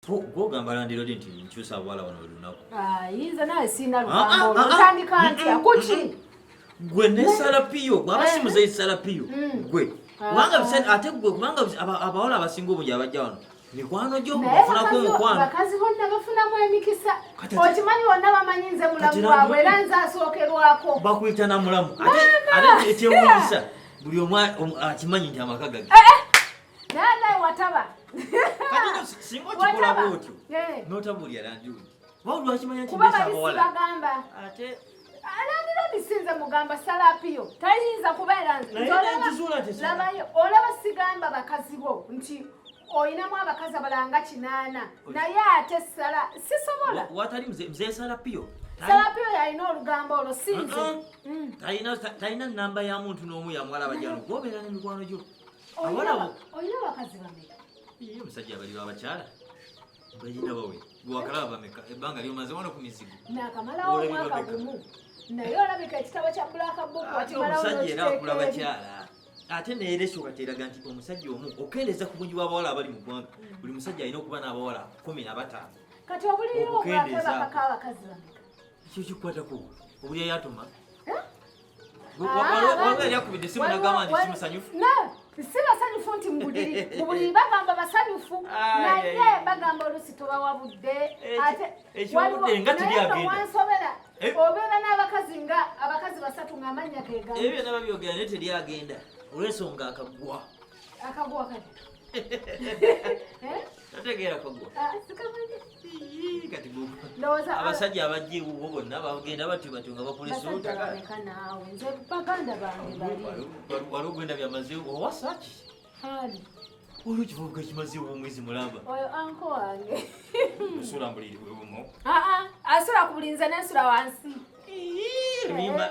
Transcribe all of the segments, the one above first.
Gwogamba landirodi nti nkyusa abawala wano buli lunaku. Ayinza nawe sirina lugambo olwo. Ntandika ntya kuki? Gwe ne salapiyo bwaba si muzeyi salapiyo gwe kubanga ate gwe kubanga abawala abasinga obungi abajja wano mikwano gyo bafunako omukwano. Bakazi bonna bafunamu emikisa. Okimanyi bonna bamanyi nze mulamu waabwe era nze asookerwako. Bakuyita na mulamu ate ekyewuunyisa buli omu akimanyi nti amaka gage. Naye naye wataba. Singa okikola bwotyo n'otabuulira landiroodi oba lwakimanya nti kuba bagamba ate landiroodi sinze mugamba salapiyo tayinza kubeera nze labayo olaba sigamba bakazi bo nti oyinamu abakazi abalala nga 8 naye ate sala sisobola. Watali mzee salapiyo. Salapiyo yalina olugambo olwo sinze. Talina namba ya muntu n'omu yamwala bajjano gwobeera n'emikwano gyo. Olina abakazi bameka? Ye omusajja abali babakyala balina bawe gwewakalaba bameka ebbanga lyomaze wano ku mizigo. Nakamalawo omwaka gumu naye olabika ekitabo kya Black Book wakimalawo. Omusajja era akula bakyala ate neeresyo kati eraga nti omusajja omu okendeeza ku bungi bw'abawala abali mu ggwanga. Buli musajja alina okuba n'abawala 15. Kati obuliri obwakebakako abakazi bameka? Ekyo kikwatako obulya yatuma. Waliwo yali akubidde essimu n'agamba nti si musanyufu. Si basanyufu nti mu buliri bagamba basanyufu naye bagamba oluusi tobawabudde ate wansobera obeera n'abakazi nga abakazi basatu ng'amannya gegamu. Ebyo byonna babyogera naye teri agenda olw'ensonga akagwa. Akagwa kati. Tategeera kagwa. Kati abasajja abajja ewuwo bonna bagenda batyo batyo nga bakulesuuta. Nze baganda bange bali. Waliwo gwenda byamazeewo owasa ki? Ali. Olwo ekivubuka kimazeewo omwezi mulamba. Oyo anko wange. Osula mu buliri bwe bumu. Asula ku buliri nze nensula wansi.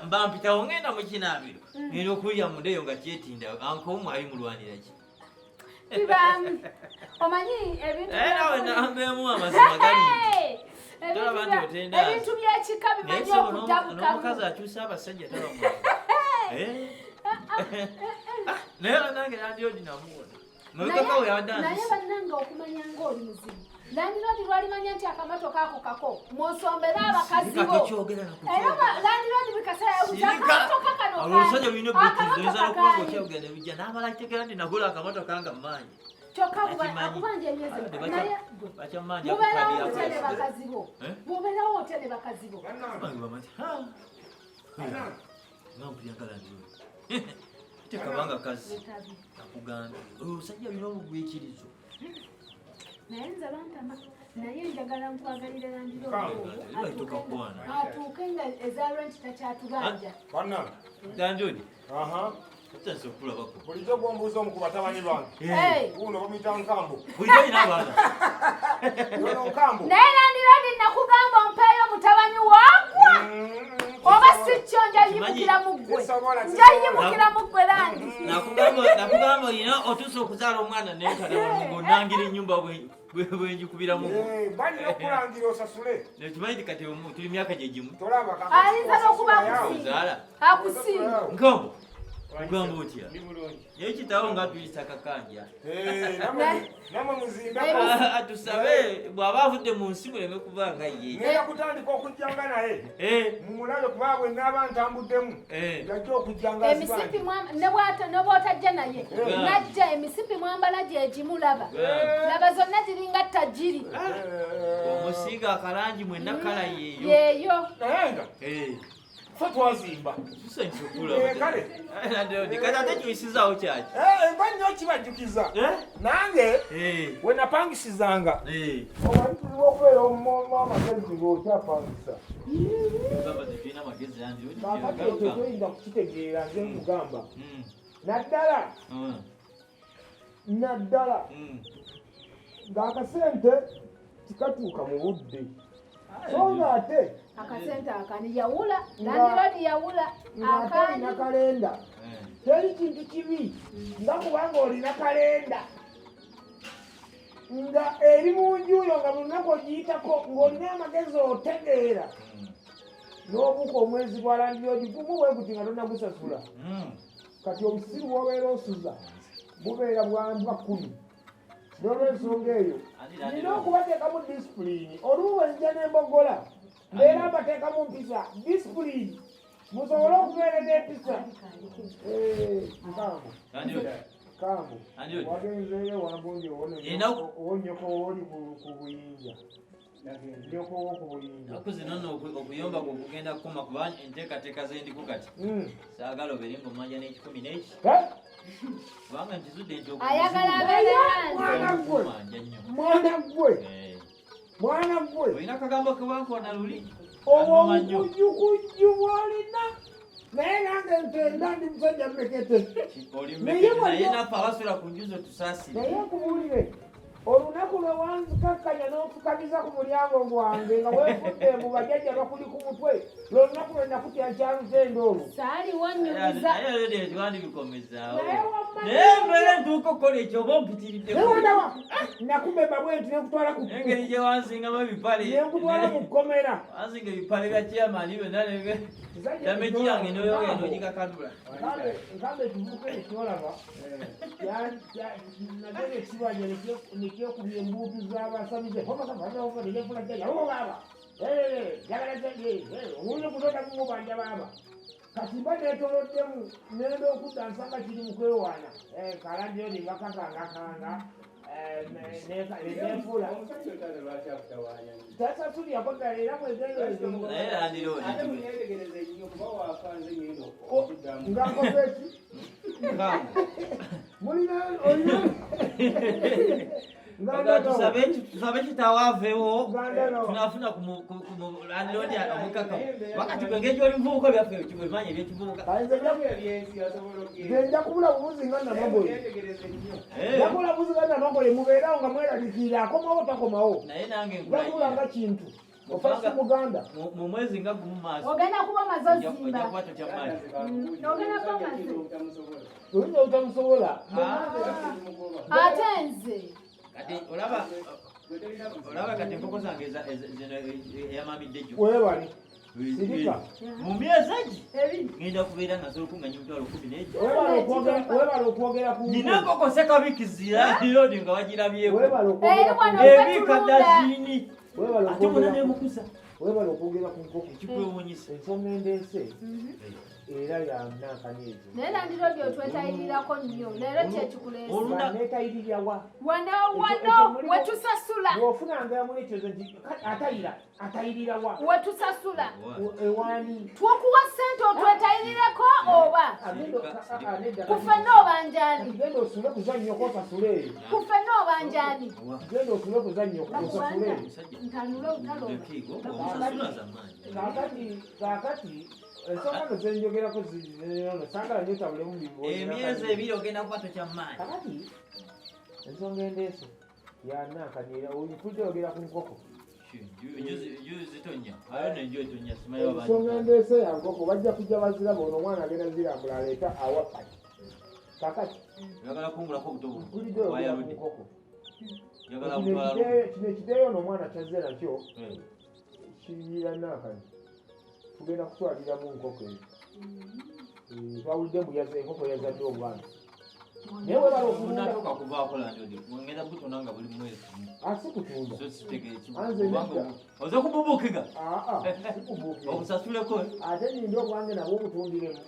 Mba mpitawo ngenda mu kinaabiro. Ngenda okulya munda eyo nga kyetinda anko omu ali mulwanira ki? Bibaamu. Omanyi ebintu nambeemu amazima gali. Ebintu by'ekika bimanyi okutabukamu. N'omukazi akyusa abasajja taba mwangu. Naye bannange landiroodi namuwona. Naye bannange okumanya ng'oli muzibu. Landiroodi lwalimanya nti akamotoka ako kako mwosombere abakazi bo. Era landiroodi buli kaseera yabuuza akamotoka kano kani. Omusajja olina obuyinza n'okuba ng'okyogera ne bijja n'amala ategeera nti nagula akamotoka nga mmaanyi. Kyokka akubanja emyezi naye mubeerawo otya ne bakazi bo? Mubeerawo otya ne bakazi bo? Tekabanga kazi akugambye omusajja olina obugwikirizo. Naye nze bantama naye njagala nkwagalira landiroodi atuuke nga eza rent takyatubanja. Landiroodi tutandise okulabako. Bulijjo gw'ombuuza omu ku batabani bange. Wuuno bamuyita Nkambo. Bulijjo olina abaana. Yono Nkambo. Naye landiroodi nakugamba ompeeyo mutabani waggwa. Oba si kyo njayimukira mu ggwe. Njayimukira mu ggwe landi. Nakugamba olina otuuse okuzaala omwana naye ng'onangira ennyumba bwenjikubiramu. Balina okulangira osasule. Kimanyi kati tuli myaka gye gimu. Ayinza n'okuba akusinga. Nkambo. Ugamba otya? Naye kitaawo nga tuyisa kakanja. Namwe muzimbe. Atusabe bw'aba avudde mu nsi muleme kuba nga ye. Ngenda kutandika okujjanga naye. Mumulabe kuba bwe naaba ntambuddemu. Yajja okujjanga emisipi ne bw'otajja naye. Najja emisipi mwambala gye gimu laba. Laba zonna ziringa tajiri. Omusiiga akalangi mwenna kala yeeyo. Yeeyo. Naye nga. Ffe twazimba. Kati ate kiyisizaawo kyaki? Mba nnyo kibajjukiza. Nange we napangisizanga. Omanyi tulina okubeera amagezi ng'okyapangisa. Kaakati ekyo toyinza kukitegeera nze nkugamba. Naddala naddala ng'akasente tikatuuka mu budde. So ng'ate akasente akani yawula landiroodi yawula ng'ate olina kalenda. Teri kintu kibi nga kubanga olina kalenda nga eri mu nju yo nga buli lunaku ogiyitako ng'olina amagezi otegeera n'obuuka omwezi gwa landiroodi gumu bwe guti nga tonnagusasula. Kati obusiru bw'obeera osuza bubeera bwa mbwa 10. N'olwensonga eyo nina okubateekamu disipulini. Olumu bwe nzija n'embogola mbeera mbateekamu mpisa, disipulini, musobole okubeera n'empisa. Nkambo kambo wagenzeeyo wambundi owonyoko woli ku buyinja, nyoko wo ku buyinja. Naku zino nno okuyomba kwe kugenda kukoma, kuba enteekateeka zendiko kati saagala obeere ng'omanja n'ekikumi n'eki, kubanga nkizudde nti ayagala abeere mwana nanze. Gwe okumanja nnyo. Mwana gwe, mwana gwe, olina akagambo kewankoona luli obwo Kanuma nnyo. obukujjukujju bw'olina, naye nange ntenda ndi musajja mmekete. Oli Naye mmekete, naye naffe abasula ku njuzo tusaasire. Naye nkubuulire, olunaku lwe wanzikakkanya n'onfukamiza ku mulyango gwange nga weefudde mbu bajjajja bakuli ku mutwe, lwe lunaku lwe nakutya nkyalutendo olwo. Saaliwo nnyumiza. Naye leero twandibikomezaawo. Naye wamma Naye mbeera ntuuka okukola ekyo oba ompitiridde. Naye wandaba nakumema bwe nti nenkutwala ku Engeri gye wansingamu ebipale, nenkutwala mu kkomera. Wansinga ebipale bya chairman byonna, damage yange noyogenda n'ogikakanula. Nkambe ekivubuka ekyo kyolaba nagenda ekibanja nekyekubya embuutu z'abasamize baaba owulire kutonda mumubanja baaba. Kati mba neetoloddemu nenda okudda nsanga kiri mu kwewaana kalandyoni nga kakangakanga nefuula Omusajja otaata lwaki akutawaanya nnyo? Tasasulirako ddala era mwegendereze. Naye landiroodi Ate munyetegereze nnyo, kuba waafa nze ngenda okuddamu. Nga nkoze ki? Nkambo. Mulina olina Nga tusabe kitaawo aveewo, Ngandagawa. tunafuna ku landlord omukakamu wakati gwe ngeri gyoli muvubuka byaffe bimanyi ebyekivubuka. Ebyensi asobola okugenda. Nze nja kubula bubuzi nga namagoye. Munyetegereze nnyo. Nja kubula bubuzi nga namagoye, mubeerawo nga mweraliikirira akomawo takomawo. Naye nange Nja kubula nga kintu ofa si muganda. Mu mwezi nga gumu maaso Ogenda kuba omaze ojja ozimba. kuba totya maanyi. Ogenda kuba omaze. Otamusobola. Oyinza obutamusobola. Ate nze Kati olaba Gwe tolina buzibu. Olaba kati enkoko zange zino eyamamidde jjo. Weebale sirika. Mu myezi egi ebiri ngenda kubeera nga nsobola okunganya 100,000 egi. Weebale okwogera ku Nina enkoko sekabikizira landlord nga bagirabyeko. Weebale Eri okwogera ku wano Ebiika ffe tulunda. dazini Weebale ate bona okwogera nemukuza. Weebale okwogera ku nkoko. Ekikwewuunyisa. Ensonga endeese era ya nankani ezo. Naye landiroodi otwetayirirako nnyo leero kyekikuleese. Neetayirirya wa? Wano Ekyo wano wetusasula. Bw'ofunanga muli ekyo nti atayira atayirira wa? Wetusasula. Ewaani? Tukuwa ssente otwetayirireko oba ku ffenna obanjaani? Genda osule ku zannyoko osasule eyo. Ku ffenna obanjaani? Genda osule ku zannyoko osasule eyo. Ntanule olutalo. Omusasula zamaanyi. Kaakati ensonga no zenjogerako zino saagala nnyo tabulemu. Emyezi 2 ogenda kuba totya maanyi. Kakati ensonga endeese yanankaniira mpulidde oyogera ku nkoko. Juzi tonya ayo nenju etonya simanyi. Ensonga endeese ya nkoko, bajja kujja baziraba. Ono omwana agenda zirambula aleeta awa paki. Kakati Oyagala kungulako obuto mpulidde oyogera ku nkoko. Njagala Kino butwala. Kino ekideeyo ono omwana kyazze nakyo kiyiira nankani, tugenda kutwaliramu nkoko eyo. Twawulidde mbu enkoko yazadde obwana, naye webala okulunda. Natuuka kuvaako landlord, ngenda butunda nga buli mwezi. Asi kutunda. So sitegeera. Anze nedda. Oze kububukiga. Aa, sikubuukira. Obusasuleko. Ate ninde obwange nabwo obutundiremu,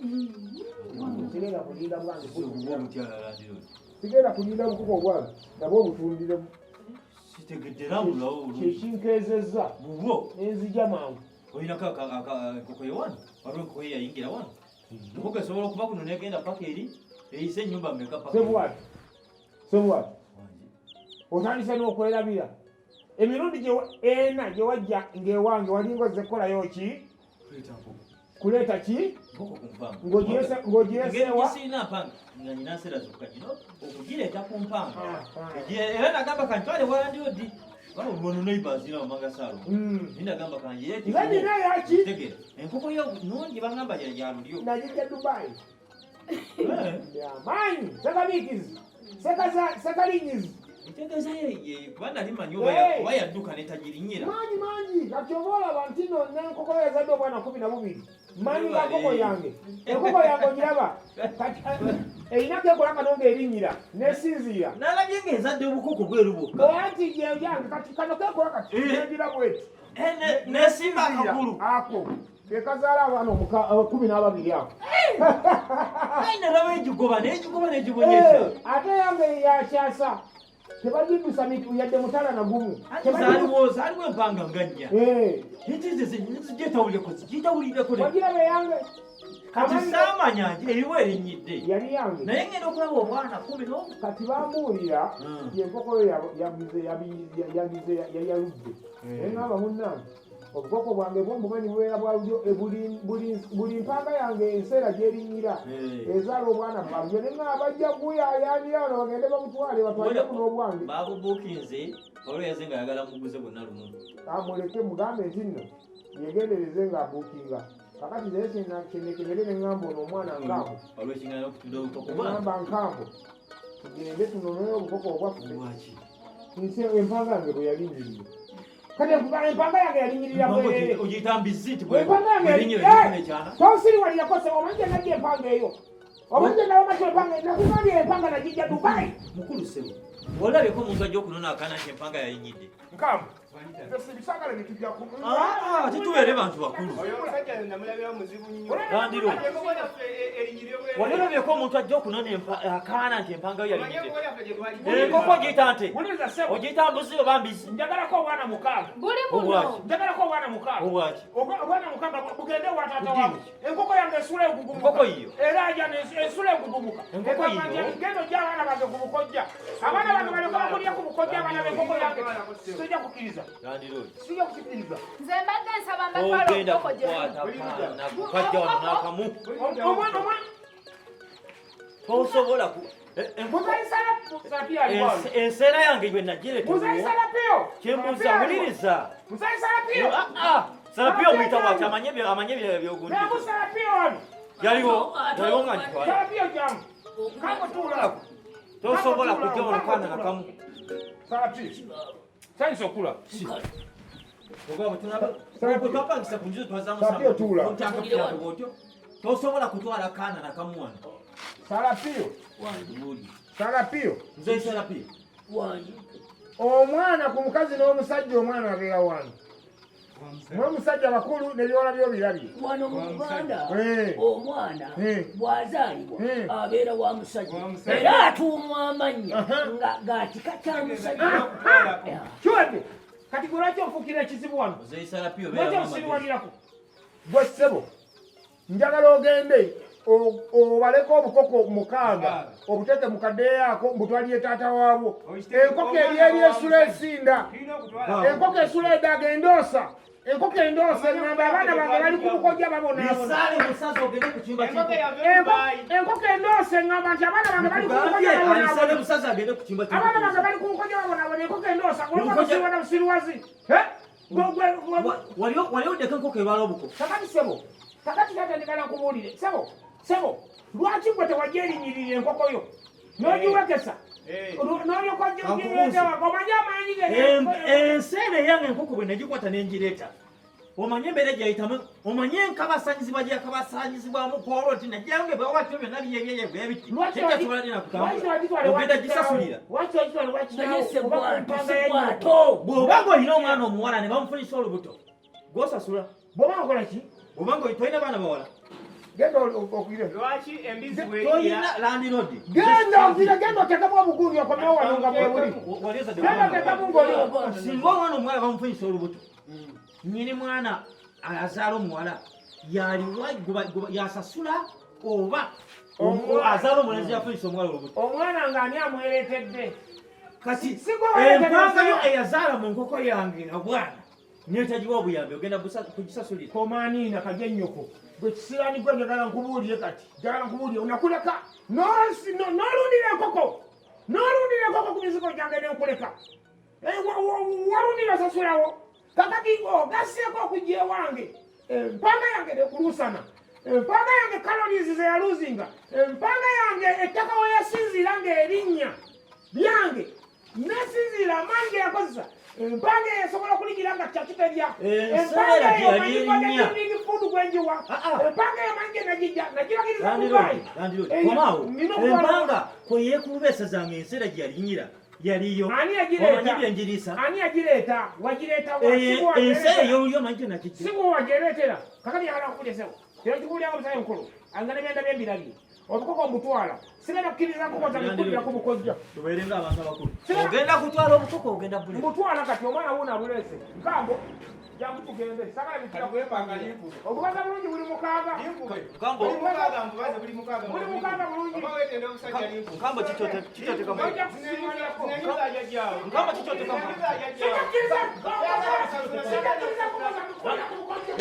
sigenda kulinda bwange butundira. Obutyala landlord. Sigenda kulinda bukoko bwange nabwo obutundiremu. Sitegedde rambulawo bulungi. Kyekinkeezezza Bubwo. nenzija mangu. Olinako enkoko ye wano, waliwo enkoko ye yayingira wano, enkoko esobola okuva kuno negenda paka eri eyise ennyumba meka paka eri. Sebwati, sebwati. Wangi. Otandise n'okwerabira emirundi ena gye wajja ng'ewange walinga ozze kukolayo ki? Kuleeta nkoko. Kuleeta ki? Nkoko ku mpanga. Ng'ogirese- Engeri Ng'ogireseewa? gisirina mpanga nga nina nseera zokka, gino okugireeta ku mpanga. Ah, Era nagamba kantwale walandiodi wano neighbors ina manga salo. Nagamba kangireete. Nga nina yaki? Tegeera enkoko yo nungi, bagamba ya lulyo. Nagijja Dubai. Yamaanyi sekabiikizi sekalinyizi. Ntegeeza ye kuba nali manyi oba yadduka netagirinyira. Maanyi mangi. Kati oba olaba nti no n'enkoko yo yazadde obwana 12. Maanyi ga nkoko yange. Enkoko yange ogiraba. Kati erina kekola kano ng'erinnyira nesinziira. Nalabye ng'ezadde obukoko bweru bwokka. Anti yange kati kano kekola kati negira bweti. Nesimba akagulu. Ako. Kekazaala abaana 12 ako. Ayi nalaba egigoba n'egigoba n'egibonyesa. Ate yange yakyasa. Tebagiddusa yadde mutala na gumu. Zaaliwo empanga nga nnya. Zigitawulireko. Wagiraba yange. Kati saamanya eriwo erinnyidde. Yali yange. Naye ngenda okulaba obwana 11. Kati bambuulira enkoko yo yagize yaludde. Naye ngamba munnange obukoko bwange bwo mbumanyi bubeera bwa lulyo buli mpanga yange enseera gy'erinnyira ezaala obwana bwabyo ne ngamba bajja kuyaayaanira wano bagende bamutwale batwale buno obwange. Baabubuukinze olwo yaze ng'ayagala muguze bwonna lumu. Amuleke mugambe nti nno yegendereze ng'abuukinga. Kakati naye kyenekebere ne ngamba ono omwana nkambo. Olw'ekingana okutunda obukoko bwange. Ngamba nkambo tugende tunoneyo obukoko obwaffe. Lwaki? Nsi empanga yange bwe yalinnyirira. Kati empanga yange yalinyirira bwerere. Ogiyita mbizzi nti Empanga yange bwerinnyira ekyana. Tonsiriwalirako ssebo, omanyi gye najja empanga eyo. Omanyi gye nalaba ki empanga eyo, nakugambye empanga nagijja Dubai. Mukulu ssebo, olabyeko omuntu ajja okunona akaana nti empanga yalinnyidde. Nkambo, nze sibisagala bintu bya ku- Tetubeere bantu bakulu. Oyo omusajja namulabira muzibu nnyo. Landiro. Ate enkoko yaffe erinyirire bwerere. Wali olabyeko omuntu ajja okunona akaana nti empanga yo Omanyi yalinnyidde. enkoko yaffe gye twali- Enkoko ogiyita nte. Wuliriza ssebo. Ogiyita mbuzi oba mbizi? Njagalako obwana 6. Buli muno. Obwaki? Njagalako obwana 6. Obwaki? Obwana 6 bugende ewa taata waabwe. Enkoko yange esula egugumuka. Enkoko yiyo. Era aja esula egugumuka. Enkoko Egamba yiyo. nti genda ojje abaana bange ku bukojja. Abaana bange balyoke bakulye ku bukojja abaana b'enkoko yange. Sijja kukkiriza. Landiroodi. Sijja kukkiriza. Nze mbadde nsaba mbatwale Ogenda obukoko gye kukwata buli. kaana kukajja wano n'akamu. Omwana omwana. Tosobola ku Muzeeyi Salapio ali wano. Enseera yange gwe nagireeta Muzeeyi Salapio. Kyembuuza wuliriza. Muzeeyi Salapio. Salapio omuyita bw'ati amanye ebyogundi. Jangu Salapio wano. Yaliwo nga ngitwala. Salapio jangu. Kango tuula. Tosobola kujja wano kaana nakamu. Salapio. Tandisa okula. Twapangisa ku nju twazaamu Salapio tuula. Tosobola kutwala kaana nakamu wano. Salapio. Salapio. Muzeeyi Salapio. Omwana ku mukazi n'omusajja omwana abeera wano. Mwe musajja bakulu n'ebyola byo birabye. Wano mu Buganda omwana bw'azaalibwa abeera wa musajja era atuumwa amannya nga ga kika kya musajja. Kiwadde kati gwe lwaki onfuukira ekizibu wano? Muzeeyi Salapio Lwaki onsiriwalirako? Gwe ssebo njagala ogende obaleko obukoko 6 obuteeke mu kadeeya ako mbutwalire taata waabwo. Enkoko eri esula esinda. Enkoko esula eddaga endoosa. Enkoko endoosa engamba abaana bange bali ku bukojja babonaabona. Bisaale musaza ogende ku kiyumba ky'enkoko. Enkoko endoosa engamba nti abaana bange bali ku bukojja Bisaale babonaabona. musaza agende ku kiyumba ky'enkoko. Abaana bange bali ku bukojja babonaabona. Enkoko endoosa olwokuba busiriwazi. Wali oddeko enkoko erwala obuko. Kakati ssebo, kakati taata njagala nkubuulire. Ssebo, ssebo, lwaki gwe tewajerinnyirira enkoko yo? N'ogiwekesa. N'olyoka ogireeta waka, omanyi amaanyi ge. Enseera eyange enkoko bwe nagikwata ne ngireeta. Omanye embeera gy'ayitamu, omanye enkabasanyizibwa gy'akabasaanyizibwamu kwolwo nti najjange bwewatyo byonna byebyeye bwe biti. Tekyasobola dina kutambula. Ogenda gisasulira. Lwaki wagitwala wa kitaawo? Naye Oba ku Ssebwato, mpanga ya nnyoko? Ssebwato. Bw'oba ng'olina omwana omuwala ne bamufunisa olubuto, gw'osasula. Bw'oba okola ki? Bw'oba nga tolina baana bawala. Genda okugire. Lwaki embizi bw'erinnyira? Tolina landlord. Genda ogire, genda oteekemu obugundi okomewo wano nga bwe buli. Wali ozadde Genda omwana oteekemu omuwala. ng'oli. Singa omwana omuwala bamufunyisa olubuto, nnyini mwana azaala omuwala yaliwa yasasula oba azaala omulenzi yafunyisa omuwala olubuto. Omwana ng'ani amwereetedde? Kati Si gwe waleetedde empanga yo nsala. eyazaala mu nkoko yange obwana neetagiwa obuyambi ogenda kugisasulira. Komaaniina kajja ennyoko. Gwe kisiraani gwe njagala nkubuulire kati. Njagala nkubuulire onakuleka n'olundira enkoko. N'olundira enkoko ku mizigo gyange ne nkuleka. Walundira osasulawo. Kakati ogasseeko okujja ewange. Empanga yange nekuluusana. Empanga yange calories ze yaluzinga. Empanga yange ettaka we yasinziira ng'erinnya lyange. Nesinziira amaanyi ge yakozesa empanga eyo esobola okuligira nga kyakiterya. Enseera Empanga eyo gye manyi yali gwa food gwenjiwa. Ah, ah. Empanga eyo manyi gye nagijja nagiragiriza ku bbayi. Landiroodi Eyo, komaawo nina okutwala- empanga kwe yeekulubeesezanga enseera gye yalinyira yaliyo. Ani yagireeta? Omanyi byenjiriisa? Ani yagireeta? Wagireeta wa? Enseera ey'olulyo omanyi gye nakijja? Si gwe wagireetera. Kakati yagala kukulya ssebo. Kino kikuulira omusajja omukulu. Anga n'ebyenda bye mbirabye. Obukoko mbutwala. Sigenda kukkiriza nkoko zange kuddira ku bukojja. Tubeere ng'abantu abakulu. Sina- Ogenda kutwala obukoko ogenda bule. Mbutwala kati omwana wuuno abuleese. Nkambo jangu tugende. Sagala bitira Kwepanga linkube. Obubaza bulungi buli mukaaga. Linkube. Nkambo. Buli mukaaga mbubaze buli mukaaga. Buli mukaaga bulungi. Oba weetenda omusajja linkube. Nkambo kikyoteka mu. Ojja kusiimalako. Zinanyuza ajajjaawo. Nkambo kikyoteka mu. Zinanyuza ajajjaawo. Sigakkiriza. Sigakkiriza nkoko zange kuddira ku bukojja.